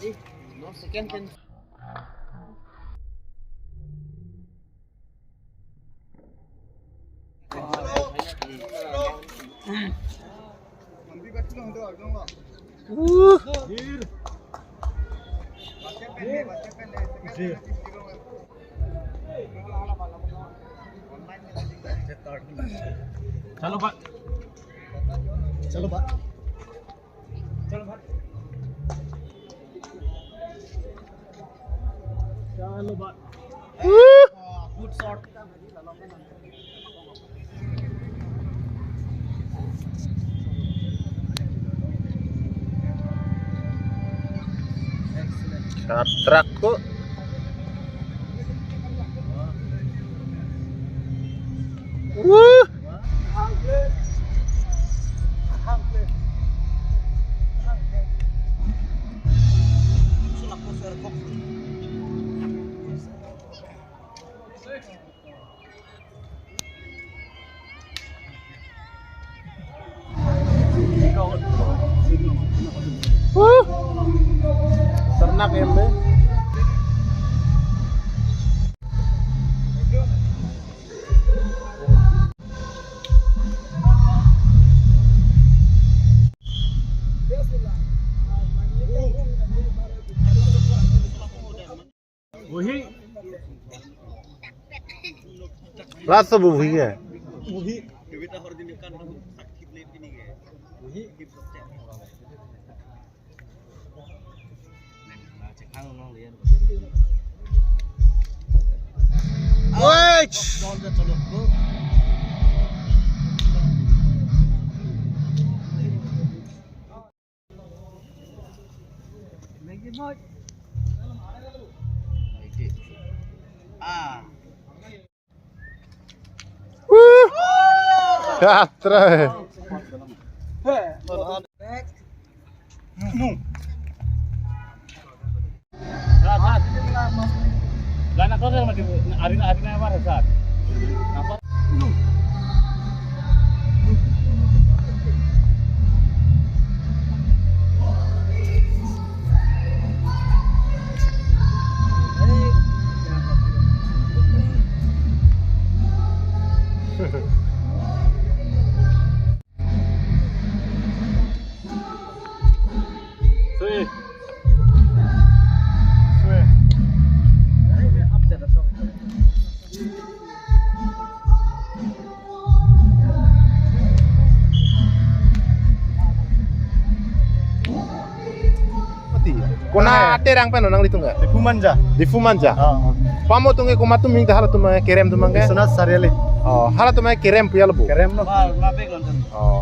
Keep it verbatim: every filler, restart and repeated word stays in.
No, second ten. Uh. Chalo, ba. Chalo, ba. Good shot. Khatrak ko. Wuh. Wuh. Ternak ya, Mbak. Buhi. Rasa buhi ya? Buhi. Buhi. Wait! Ah. Wuh. Khatrak. Sat, sat. Lana kau sama di arina, arina apa, sat? Apa? Sui. Sui. Mati. Kona, eh, Terang pen nanglitum ke? Diphu Manja. Diphu Manja. Oh, oh. Pamo atum ke komat atum hingta halatum, eh, kerem atum ke? Biswanath Chariali. Oh, halatum, eh, kerem pu ya lo bu? Kerem lo. Oh.